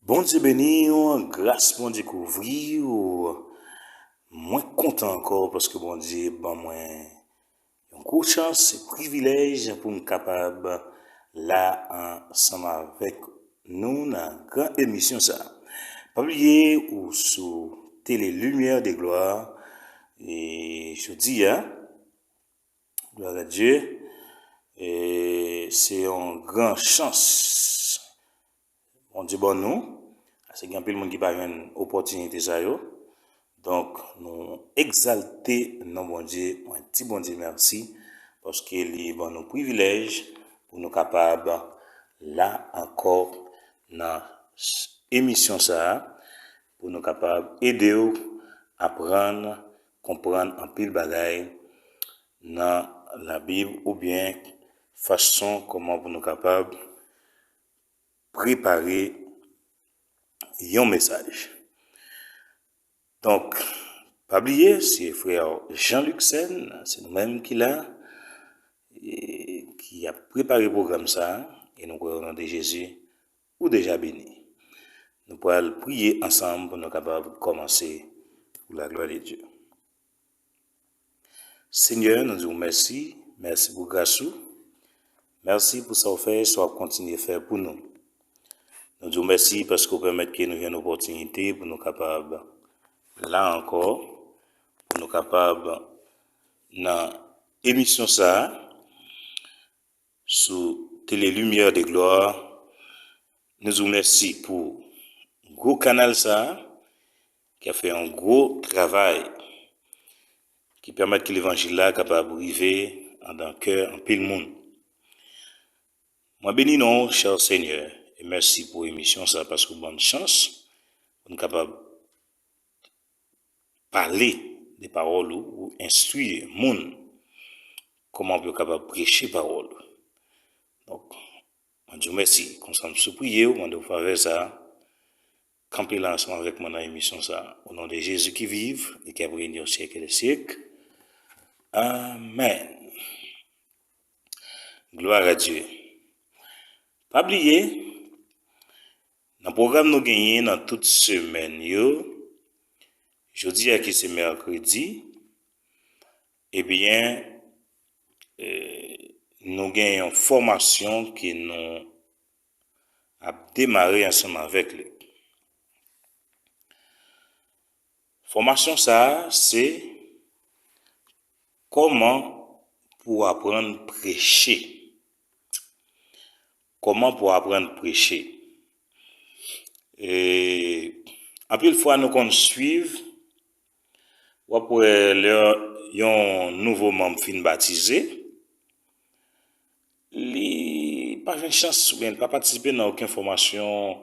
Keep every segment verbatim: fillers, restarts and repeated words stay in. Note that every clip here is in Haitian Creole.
Bondye beni w, gras Bondye kouvri w. Mwen kontan ankò paske Bondye ban mwen yon gwo chans e privilèj pou m kapab la ansanm avèk nou nan gran emisyon sa a. Pa bliye ou sou Tele Lumière de Gloire e jodi a, gloire à Dieu, e se yon gran chans Bondye ban nou. Paske gen anpil moun ki pa jwenn opòtinite sa yo. Donk, nou egzalte non Bondye, mwen di Bondye mèsi, paske li ban nou privilèj pou nou kapab la ankò nan s- emisyon sa a, pou nou kapab ede w aprann, konprann anpil bagay nan Labib oubyen fason kòman pou nou kapab prepare yon mesaj. Donk, pa bliye, se frè Jean Luxen, se nou menm ki la, e ki ap prepare pwogram sa a, e nou kwè o non de Jezi, ou deja beni. Nou pral priye ansanm pou nou kapab kòmanse pou la glwa de Dye. Senyè, nou di w mèsi, mèsi pou gras ou, mèsi pou sa w fè, sa w ap kontinye fè pou nou. Nou di w mèsi paske w pèmèt ke nou jwenn opòtinite pou nou kapab la ankò, pou nou kapab nan emisyon sa a, sou Tele Lumière de Gloire. Nou di w mèsi pou gwo kanal sa a, ki ap fè yon gwo travay, ki pèmèt ke levanjil la kapab rive andan kè anpil moun. Mwen beni non w, chè Senyè, e mèsi pou emisyon sa a, paske w ban n chans pou n kapab pale de pawòl ou, ou enstwi moun kòman pou yo kapab preche pawòl ou. Donk, mwen di w mèsi. Konsa m sou priye w, mande w favè sa a. Kanpe la ansanm avèk mwen nan emisyon sa a. O non de Jezi ki viv e ki ap règne au siècle des siècles. Amèn. Gloire à Dieu. Pa bliye, nan pwogram nou genyen nan tout semèn yo, jodi a ki se mèkredi, ebyen, eh, nou gen yon fòmasyon ke nou ap demare ansanm avèk li. Fòmasyon sa a, se kòman pou aprann preche. Kòman pou aprann preche. E, anpil fwa nou konn swiv, w ap wè lè yon nouvo manm fin batize, li pa jwenn chans oubyen li pa patisipe nan okenn fòmasyon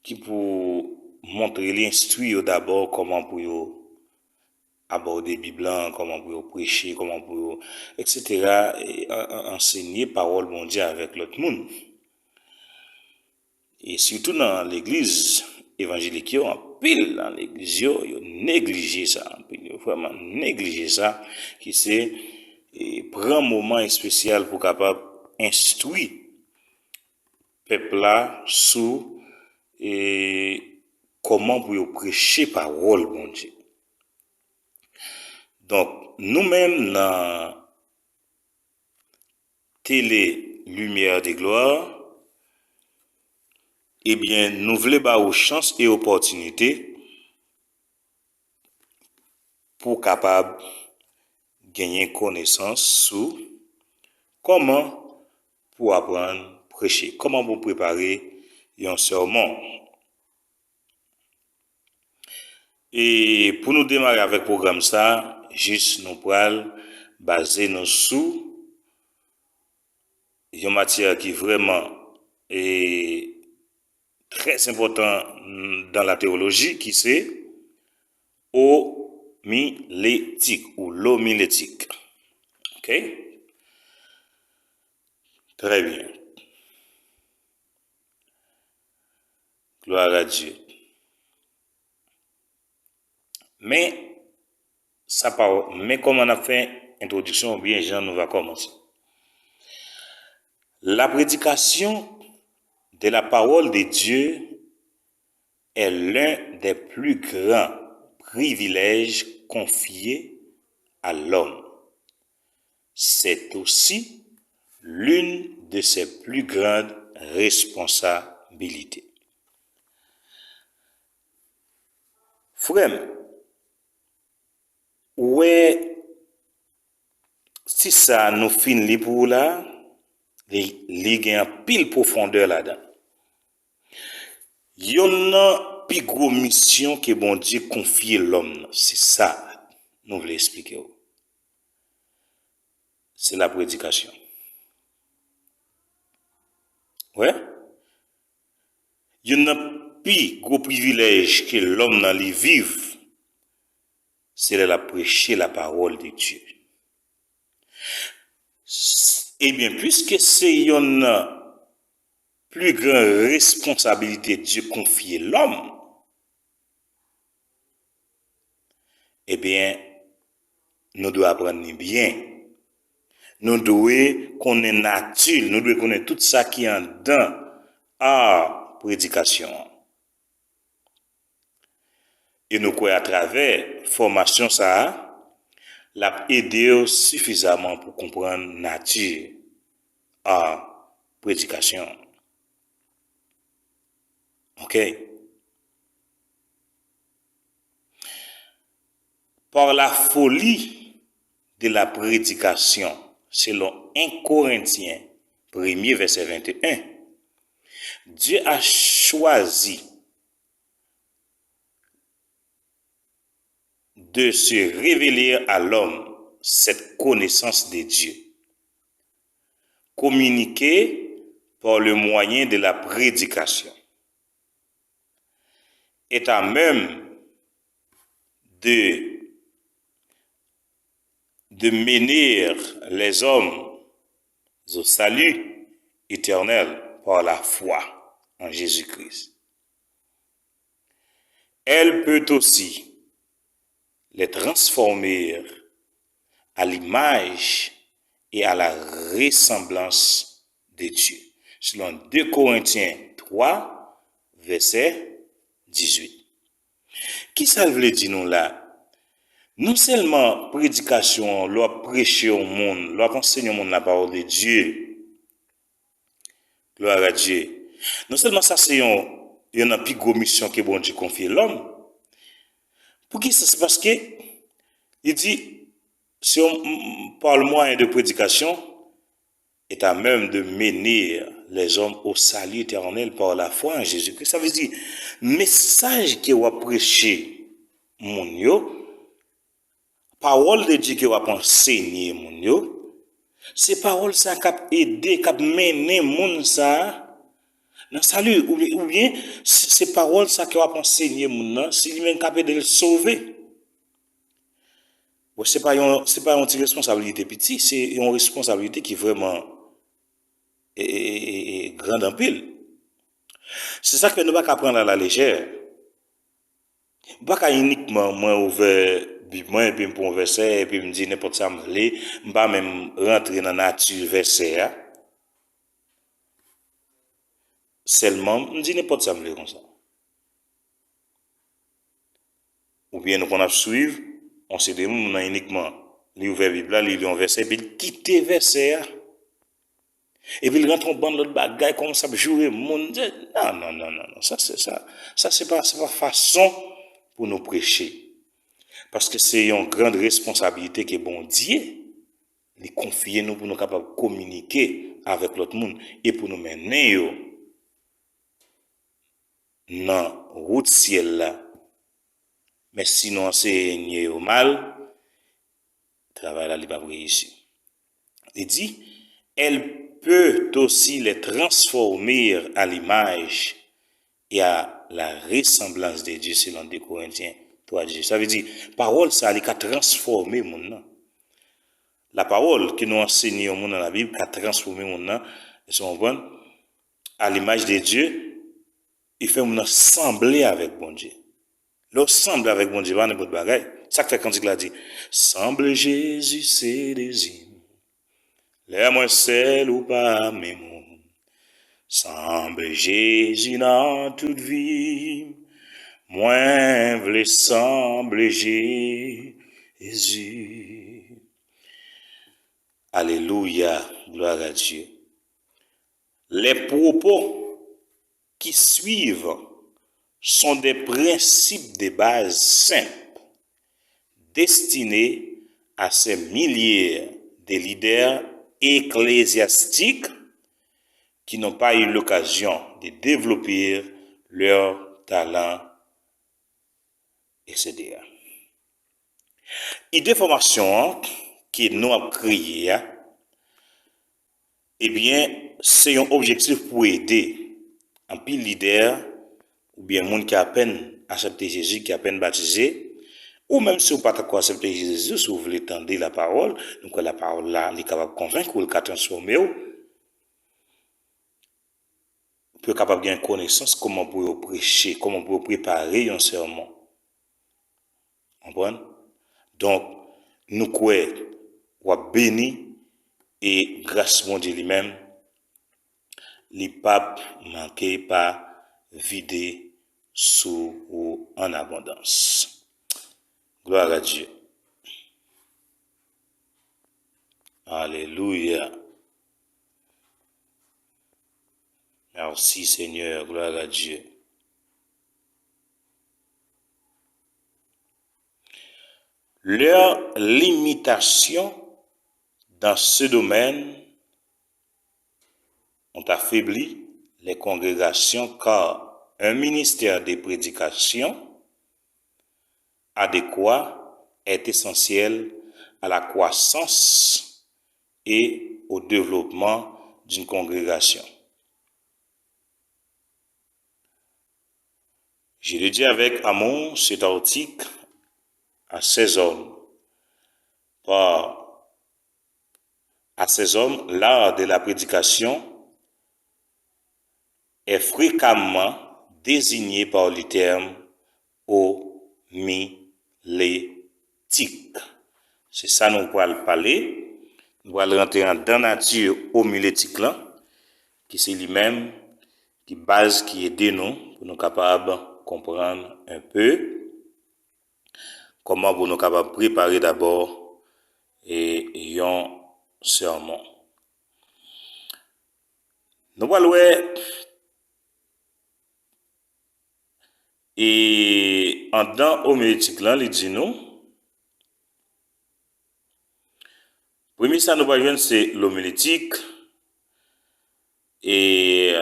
ki pou montre li, enstwi yo dabò kòman pou yo abòde Bib lan, kòman pou yo preche, kòman pou yo, etsetera, e, an- an- ansenye pawòl Bondye avèk lòt moun. E sitou nan legliz evanjelik yo, anpil nan legliz yo, yo neglije sa, anpil yo vrèman neglije sa, ki se, e, pran moman espesyal pou kapab enstwi pèp la sou, e, kòman pou yo preche pawòl Bondye. Donk, nou menm nan Tele Lumière de Gloire, ebyen, nou vle ba ou chans e opòtinite pou w kapab genyen konesans sou kòman pou w aprann preche, kòman pou w prepare yon sèmon. E pou nou demare avèk pwogram sa, jis nou pral baze nou sou yon matyè ki vrèman e trè enpòtan dan la teyoloji, ki se omiletik ou lomiletik. Ok? Trè byen. Gloire à Dieu. Men, sa pa, men kòman n ap fè entwodiksyon oubyen jan nou va kòmanse. La prédication de la parole de Dieu est l'un des plus grands privilèges confiés à l'homme. C'est aussi l'une de ses plus grandes responsabilités. Frè m, ou wè, si sa nou fin li pou ou la, li, li gen anpil pwofondè ladan. Yonn nan pi gwo misyon ke Bondye konfye lòm nan, se sa nou vle esplike w. Se la predikasyon. Wè? Yonn nan pi gwo privilèj ke lòm nan li viv, se lè l ap preche la parole de Dieu. Ebyen, piske se yonn nan pli gran responsabilite Dye konfye lòm, ebyen, nou dwe aprann li byen. Nou dwe konnen nati l, nou dwe konnen tout sa ki anndan a predikasyon an. E nou kwè atravè fòmasyon sa a, l ap ede w sifizaman pou konprann nati a predikasyon an. Ok. Par la folie de la prédication, selon un Corinthiens premier, verset vingt et un, Dieu a choisi de se révéler à l'homme cette connaissance de Dieu, communiquée par le moyen de la prédication, est à même de, de mener les hommes au salut éternel par la foi en Jésus-Christ. Elle peut aussi les transformer à l'image et à la ressemblance de Dieu. Selon deux Corinthiens trois, verset dix-huit. Kisa l vle di nou la? Non sèlman predikasyon an, lè w ap preche yon moun, lè w ap ansenye yon moun la parole de Dieu, gloire à Dieu. Non sèlman sa se yon, yonn nan pi gwo misyon ke Bondye konfye lòm. Poukisa? Se paske li di, se yon, par le moyen de prédication, est à même de mener les hommes au salut éternel par la foi en Jésus-Christ. Sa vle di, mesaj ke w ap preche moun yo, pawòl de Dye ke w ap ansenye moun yo, se pawòl sa k ap ede, k ap mennen moun sa a nan sali, oubyen, oubyen se, se pawòl sa ke w ap ansenye moun nan, se li menm k ap ede l sove. Bon, se pa yon, se pa yon ti responsablite piti, se yon responsablite ki vrèman, e, e, e, e, grand anpil. Se sa k fè nou pa ka pran l a la lejè. M pa ka inikman mwen ouvè Bib mwen epi m pran yon vèsè epi m di nenpòt sa m vle, m pa menm rantre nan nati vèsè a. Sèlman, m di nenpòt sa m vle konsa. Oubyen nou konn ap swiv yon seri de moun, moun nan inikman li ouvè Bib la, li li yon vèsè, epi l kite vèsè a. Epi l rantre yon bann lòt bagay, kòmanse ap joure moun. Non, non, non, non, non. Sa se, sa, sa se pa, se pa fason pou nou preche. Paske se yon gran responsablite ke Bondye li konfye nou pou nou kapab kominike avèk lòt moun e pou nou mennen yo nan wout syèl la. Men si nou ansenye yo mal, travay la li p ap reyisi. Li di, elle peut aussi les transformer à l'image et à la ressemblance de Dieu, selon deux Corinthiens trois dix-huit. Sa vle di, pawòl sa a, li ka transfòme moun nan. La pawòl ke nou ansenye yon moun nan Labib ka transfòme moun nan, èske w konprann? À l'image de Dieu, li fè moun nan sanble avèk Bondye. Lè w sanble avèk Bondye, pa nenpòt bagay. Sa k fè kantik la di, Sanble Jezi se dezi m. Lè mwen sèl ou pa menm ou. Sanble Jezi nan tout vi m. Mwen vle sanble Jezi. Alelouya, glwa a Dye. Les propos qui suivent sont des principes de base simples destinés à ces milliers de leaders ecclésiastiques qui n'ont pas eu l'occasion de développer leur talent, et cetera. Ide fòmasyon an ke nou ap kreye a, ebyen, se yon objektif pou ede anpil lidè oubyen moun ki apèn aksepte Jezi, ki apèn batize, ou menm si w pa t ankò aksepte Jezi, si w vle tande lapawòl, nou kwè lapawòl la, li kapab konvenk ou, li ka transfòme w, pou yo kapab gen konesans kòman pou yo preche, kòman pou yo prepare yon sèmon. Konprann? Donk, nou kwè w ap beni e gras Bondye li menm, li p ap manke pa vide sou ou an abondans. Glwa a Dye. Alelouya. Merci Seigneur, gloire à Dieu. Leurs limitations dans ce domaine ont affaibli les congrégations car un ministère de prédication adéquat est essentiel à la croissance et au développement d'une congrégation. Je le dis avec amour, cet article à ces hommes, par à ces hommes, l'art de la prédication est fréquemment désigné par le terme homilétique. Se sa nou pral pale. Nou pral rantre anndan nati omiletik lan, ki se li menm ki baz ki ede nou pou nou kapab konprann un peu kòman pou nou kapab prepare dabò e yon sèmon. Nou pral wè e anndan omiletik lan, li di nou, premye sa nou pral jwenn se lomiletik e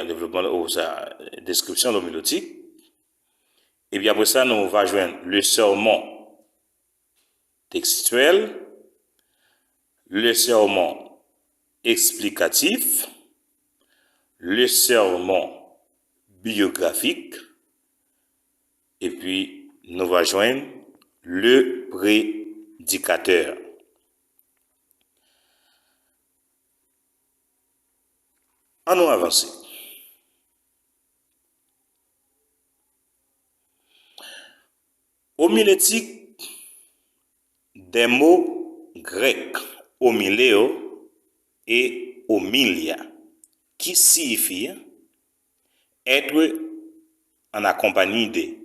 devlopman, ou sa, deskripsyon lomiletik. Epi apre sa, nou va jwenn le sermon textuel, le sermon explikatif, le sermon biyografik, epi nou va jwenn le predikatè. Ann nou avanse. Homilétique, des mots grecs, homileo et homilia, qui signifient être en accompagnie de,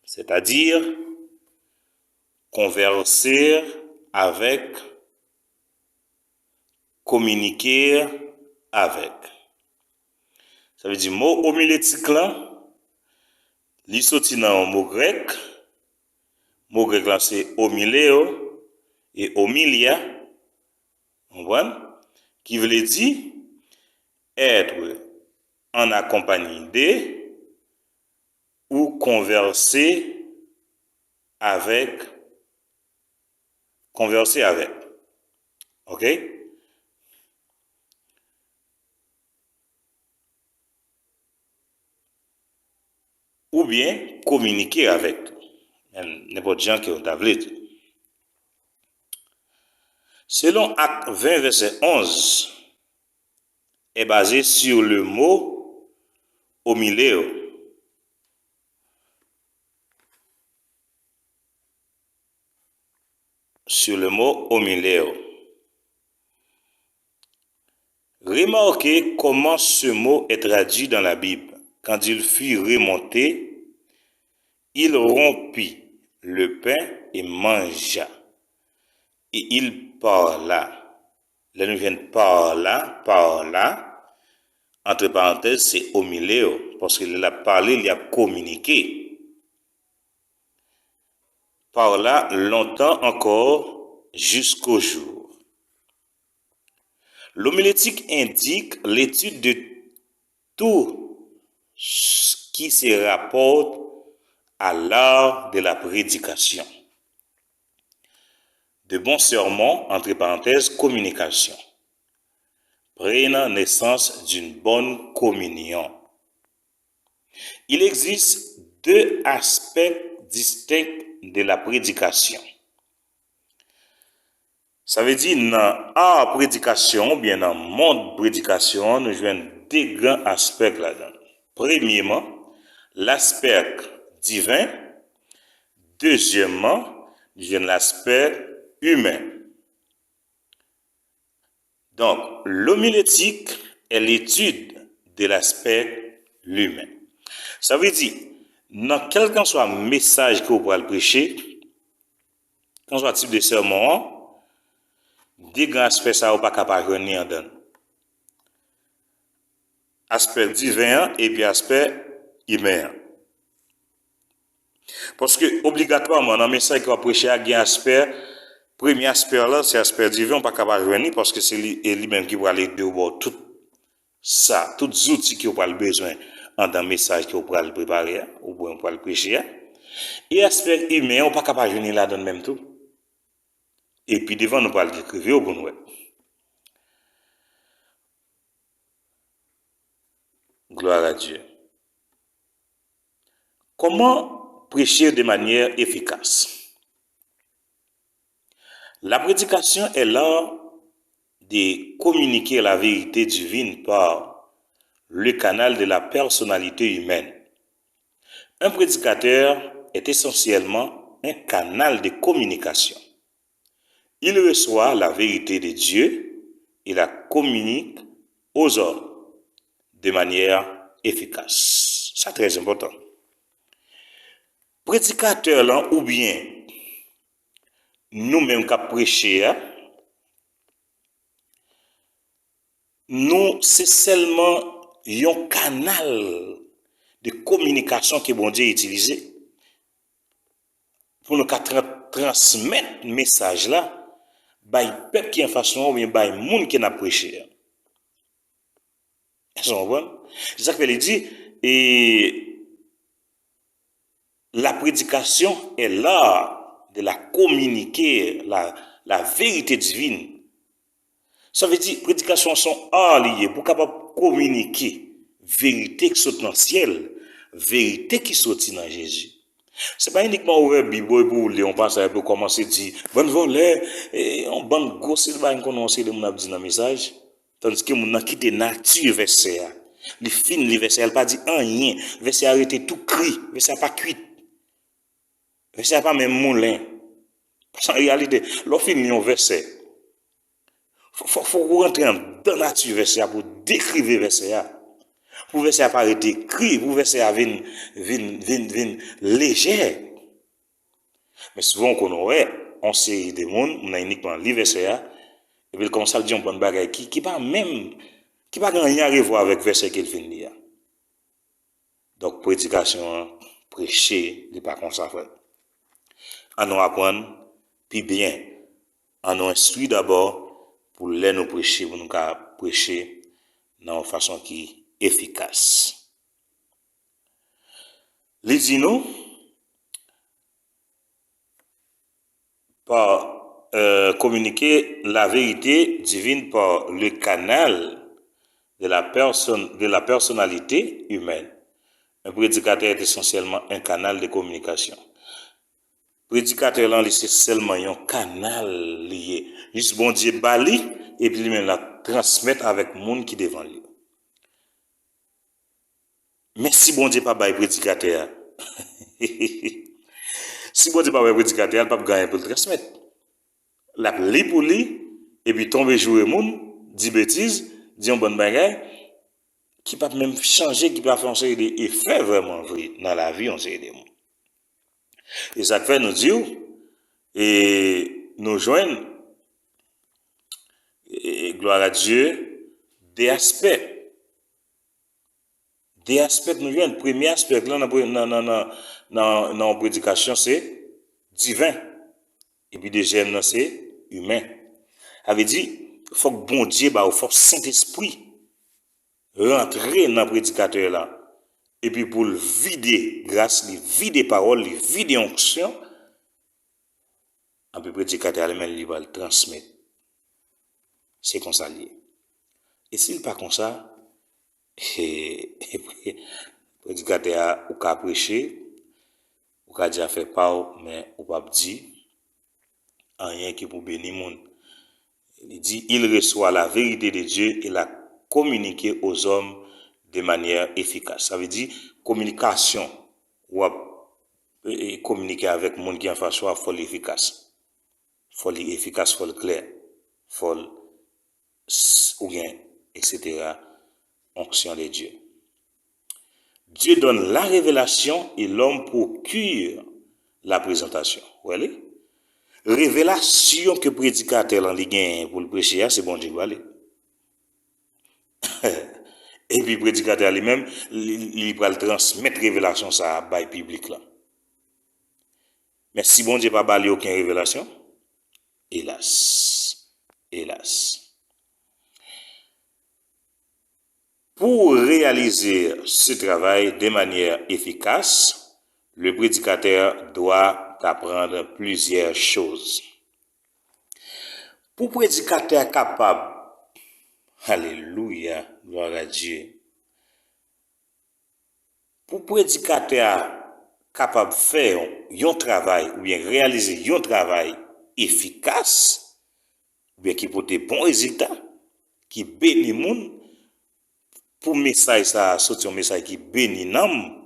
c'est-à-dire converser avec, communiquer avec. Sa vle di mo omiletik lan, li soti nan yon mo grèk. Mo grèk lan se omileo e omilia, konprann? Ki vle di être en accompagnie de ou converser avec, converser avec. OK? Oubyen kominike avèk. Nenpòt jan ke w ta vle di. Selon Ak ven, vèsè onz, est basé sur le mot omileo. Sur le mot omileo. Remarquez comment ce mot est traduit dans la Bible. Quand il fut remonté, Il rompit le pain et mangea. Et il parla. Lè nou jwenn parla, parla, antre parantèz, se omileo, paske lè l ap pale, li ap kominike. Parla longtemps encore jusqu'au jour. L'homilétique indique l'étude de tout ce qui se rapporte à l'art de la prédication. De bons sermons, entre parenthèses, communication, prennent naissance d'une bonne communion. Il existe deux aspects distincts de la prédication. Sa vle di, nan ar predikasyon oubyen nan mond predikasyon an, nou jwenn de gran aspè ladan l. Premyeman, l'aspect divin. Dezyèmman, nou jwenn l'aspect humain. Donc, l'homilétique est l'étude de l'aspect humain. Sa vle di, nan kèlkanswa mesaj ke w pral preche, kèlkanswa tip de sèmon an, de gran aspè sa yo pa ka pa jwenn li anndan l. Aspè diven an epi aspè imen an. Paske obligatwaman nan mesaj ke w ap preche a, gen aspè, premye aspè la, se aspè diven, ou pa ka pa jwenn li, paske se li, e li menm ki pral ede w ba w tout sa, tout zouti ke w pral bezwen anndan mesaj ke w pral prepare a, oubyen w pral preche a. E aspè imen an, ou pa ka pa jwenn li ladan l menm tou. E pi devan, nou pral dekri yo pou nou wè. Gloire à Dieu. Comment prêcher de manière efficace? La prédication est l'art de communiquer la vérité divine par le canal de la personnalité humaine. Un prédicateur est essentiellement un canal de communication. Il reçoit la vérité de Dieu et la communique aux hommes de manière efficace. Sa trè enpòtan. Predikatè lan oubyen nou menm k ap preche a, nou se sèlman yon kanal de kominikasyon ke Bondye itilize pou nou ka tra-, transmèt mesaj la bay pèp ki anfas nou an oubyen bay moun ke n ap preche a. Èske w konprann? Se sa k fè li di, e, la prédication est l'art de la communiquer la, la vérité divine. Sa vle di, predikasyon an se yon ar li ye, pou w kapab kominike verite ki sot nan syèl, verite ki soti nan Jezi. Se pa inikman ouvè Bib ou epi w li yon pasaj epi w kòmanse di, bann vòlè, e, yon bann gwo seri de bagay m konnen yon seri de moun ap di nan mesaj. Tandiske moun nan kite nati vèsè a. Li fin li vèsè a, li pa di anyen. Vèsè a rete tou kri. Vèsè a pa kwit. Vèsè a pa menm moulen. Paske an reyalite, lè w fin li yon vèsè, fò, fò, fòk ou rantre anndan nati vèsè a pou w dekrive vèsè a. Pou vèsè a pa rete kri, pou vèsè a vin, vin, vin, vin lejè. Men souvan, w konnen w wè, yon seri de moun, moun nan inikman li vèsè a, epi l kòmanse ap di yon bann bagay ki, ki pa menm, ki pa gen anyen a revwa avèk vèsè ke l fin li a. Donk, predikasyon an, preche, li pa konsa, frè. Ann nou aprann pi byen. Ann nou enstwi dabò, pou lè nou preche, pou nou ka preche nan yon fason ki efikas. Li di nou, par, euh, communiquer la vérité divine par le canal de la personne, de la personnalité humaine. Un prédicateur est essentiellement un canal de communication. Predikatè lan, li se sèlman yon kanal li ye. Jis Bondye ba li, epi li menm l ap transmèt avèk moun ki devan li. Men si Bondye pa bay predikatè a, si Bondye pa bay predikatè a, l p ap gen anyen pou l transmèt. L ap li pou li, epi tonbe joure moun, di betiz, di yon bann bagay ki p ap menm chanje, ki p ap fè yon seri de efè vrèman vre nan lavi yon seri de moun. E sa k fè nou di w, e nou jwenn, e, gloire à Dieu, de aspè. De aspè k nou jwenn. Premye aspè k lan nan, pre- nan, nan, nan, nan, nan yon predikasyon se diven. Epi dezyèm nan se imen. Sa vle di, fòk Bondye ba w, fòk Sentespri rantre nan predikatè la. Epi pou l vide gras li, vide pawòl li, vide onksyon, anpi predikatè a li menm li pral transmèt. Se konsa l ye. E si l pa konsa, predikatè a, ou ka preche, ou ka di afè pa w, men ou p ap di anyen ki pou beni moun. Li di, il reçoit la vérité de Dieu et la communique aux hommes de manière efficace. Sa vle di, kominikasyon, w ap e, e, kominike avèk moun ki anfas ou a, fò l efikas. Fò li efikas, fò l klè, fò l s- ou gen, et cetera. Onction de Dieu. Dieu donne la révélation et l'homme procure la présentation. Wè li? Revelasyon ke predikatè lan li genyen pou l preche a, se Bondye ki ba li. Epi predikatè a li menm, li, li pral transmèt revelasyon sa a bay piblik lan. Men si Bondye pa ba li okenn revelasyon, elas, elas. Pour réaliser ce travail de manière efficace, le prédicateur doit apprendre plusieurs choses. Pou predikatè a kapab, alelouya, gloire à Dieu. Pou predikatè a kapab fè yon, yon travay oubyen reyalize yon travay efikas, oubyen ki pote bon rezilta, ki beni moun, pou mesaj sa a soti yon mesaj ki beni nanm,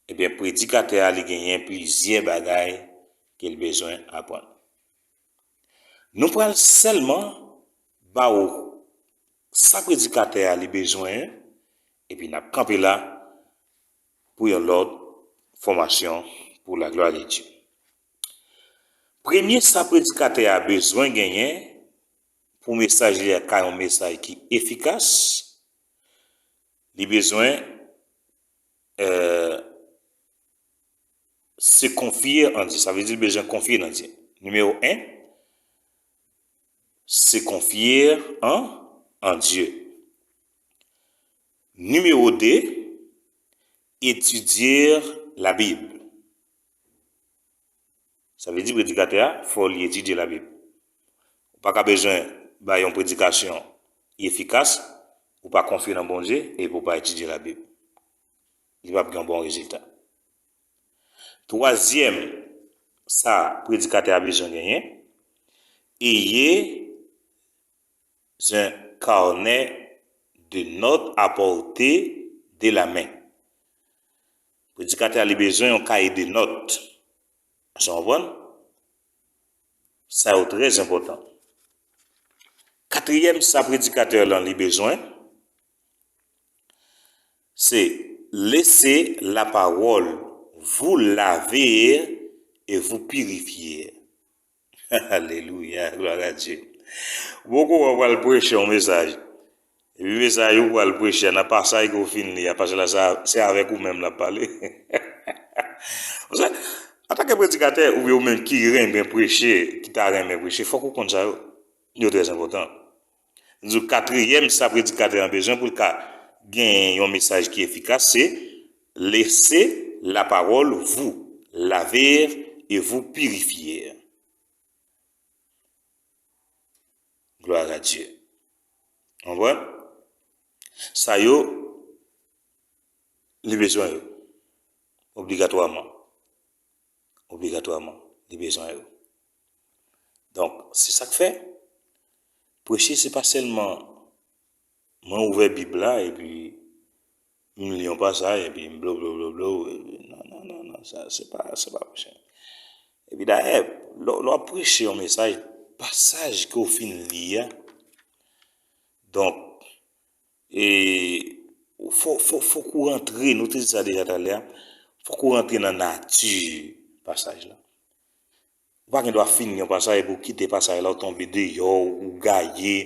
ebyen, predikatè a li genyen plizyè bagay ke l bezwen aprann. Nou pral sèlman ba w sa predikatè a li bezwen, epi n ap kanpe la pou yon lòt fòmasyon pour la gloire de Dieu. Premye sa predikatè a bezwen genyen pou mesaj li a ka yon mesaj ki efikas, li bezwen, euh, se konfye an Dye. Sa vle di l bezwen konfye nan Dye. Nimewo en, se konfye an, an Dye. Nimewo de, etidye Labib. Sa vle di predikatè a, fò li etidye Labib. Ou pa ka bezwen bay yon predikasyon efikas, ou pa konfye nan Bondye, epi ou pa etidye Labib. Li p ap gen yon bon rezilta. Twazyèm, sa predikatè a bezwen genyen, ayez un carnet de notes à portée de la main. Predikatè a li bezwen yon kaye de nòt. Èske w konprann? Sa yo trè enpòtan. Katriyèm, sa predikatè lan li bezwen, se laissez la parole vous laver et vous purifier. Alelouya, gloire à Dieu. Ou poko wè w pral preche yon mesaj. Epi mesaj ou pral preche a, nan pasaj ke w fin li a, pasaj la se a- se avèk ou menm l ap pale. Paske, antanke predikatè, oubyen ou menm ki renmen preche, ki ta renmen preche, fòk ou konn sa yo. Yo trè enpòtan. M di w, katriyèm sa predikatè an bezwen pou l ka genyen yon mesaj ki efikas, se laissez la parole vous laver et vous purifier. Gloire à Dieu. Konprann? Sa yo, li bezwen yo. Obligatwaman. Obligatwaman, li bezwen yo. Donk, se sa k fè, preche se pa sèlman mwen ouvè Bib la epi m li yon pasaj epi m blo, blo, blo, blo, epi non, non, non, non, sa, se pa, se pa preche. Epi dayè, lè, lè w ap preche yon mesaj, pasaj ke w fin li a, donk, e, fò, fò, fòk ou rantre, nou te di sa deja talè a, fòk ou rantre nan nati pasaj la. Ou pa gen dwa fini yon pasaj epi w kite pasaj la, ou tonbe deyò, ou gaye,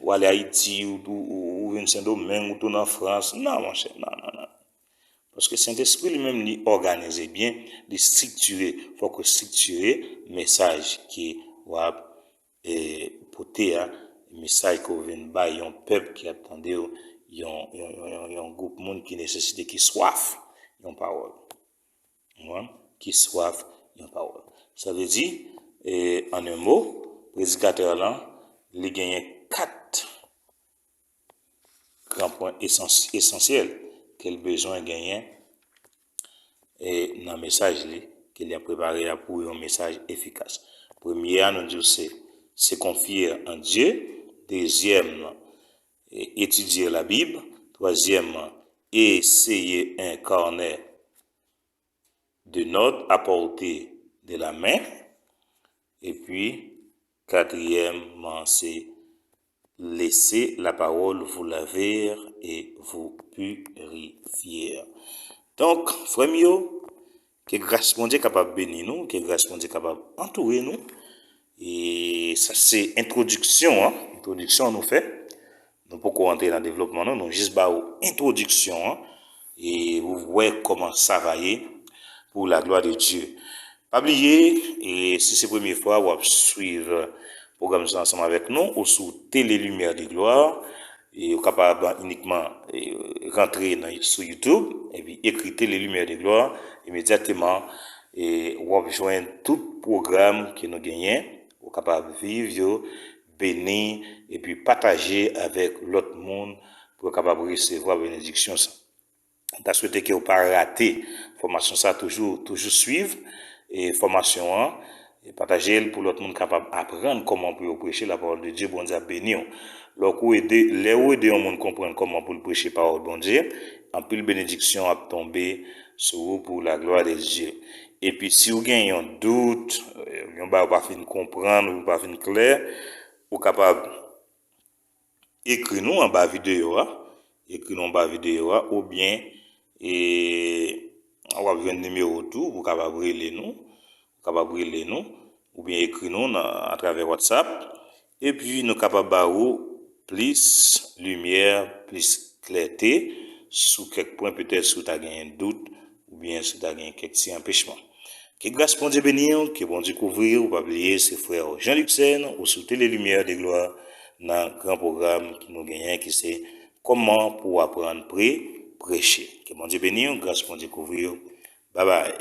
ou ale Ayiti, ou, ou, ou, ou vin Sendomeng, ou tounen an Frans. Non, monchè, non, non, non. Paske Sentespri li menm, li òganize byen, li estriktire, fòk ou estriktire mesaj ke w ap e, pote a, mesaj ke w vin bay yon pèp ki ap tande w, yon, yon, yon, yon, yon gwoup moun ki nesesite, ki swaf yon pawòl. Ou konprann? Ki swaf yon pawòl. Sa vle di, e, an en mo, predikatè lan, li genyen kat gran pwen esans-, esansyèl ke l bezwen genyen e nan mesaj li ke li ap prepare a pou yon mesaj efikas. Premye a, nou di w se se confier en Dieu. Dezyèm, e, étudier la Bible. Twazyèm, essayer un carnet de notes à portée de la main. Epi, katriyèmman, se laisser la parole vous laver et vous purifier. Donk, frè m yo, ke gras Bondye kapab beni nou, ke gras Bondye kapab antoure nou. E sa se entwodiksyon an, entwodiksyon an nou fè. Nou poko antre nan devlopman nou, nou jis ba ou entwodiksyon an. E ou wè kòman sa va ye pour la gloire de Dieu. Pa bliye, e si se premye fwa w ap swiv pwogram sa ansanm avèk nou, ou sou Télé Lumière de Gloire, e ou kapab inikman, e, rantre nan, sou YouTube, epi ekri Télé Lumière de Gloire, imedyatman, e w ap jwenn tout pwogram ke nou genyen, ou kapab viv yo, beni, epi pataje avèk lòt moun pou yo kapab resevwa benediksyon sa. M ta swete ke w pa rate fòmasyon sa, toujou, toujou swiv, e, fòmasyon an, e pataje l pou lòt moun kapab aprann kòman pou yo preche la parole de Dieu, Bondye ap beni w. Lè w ede, lè w ede yon moun konprann kòman pou l preche pawòl Bondye, anpil benediksyon ap tonbe sou ou pour la gloire de Dieu. Epi si w gen yon dout, e, yon bagay ou pa fin konprann, ou pa fin klè, ou kapab ekri nou anba videyo a, ekri nou anba videyo a, oubyen, e, w ap jwenn nimewo tou pou w kapab rele nou, ou kapab rele nou, oubyen ekri nou nan, atravè WhatsApp, epi nou kapab ba ou plis limyè, plis klète sou kèk pwen, petèt si w ta genyen dout, oubyen si w ta genyen kèk ti anpechman. Ke gras Bondye beni w, ke Bondye kouvri w. Pa bliye, se frè w Jean Luxène, ou sou Télé Lumière de Gloire, nan gran pwogram ki nou genyen, ki se kòman pou w aprann pre, preche. Ke Bondye beni w, gras Bondye kouvri w. Babay.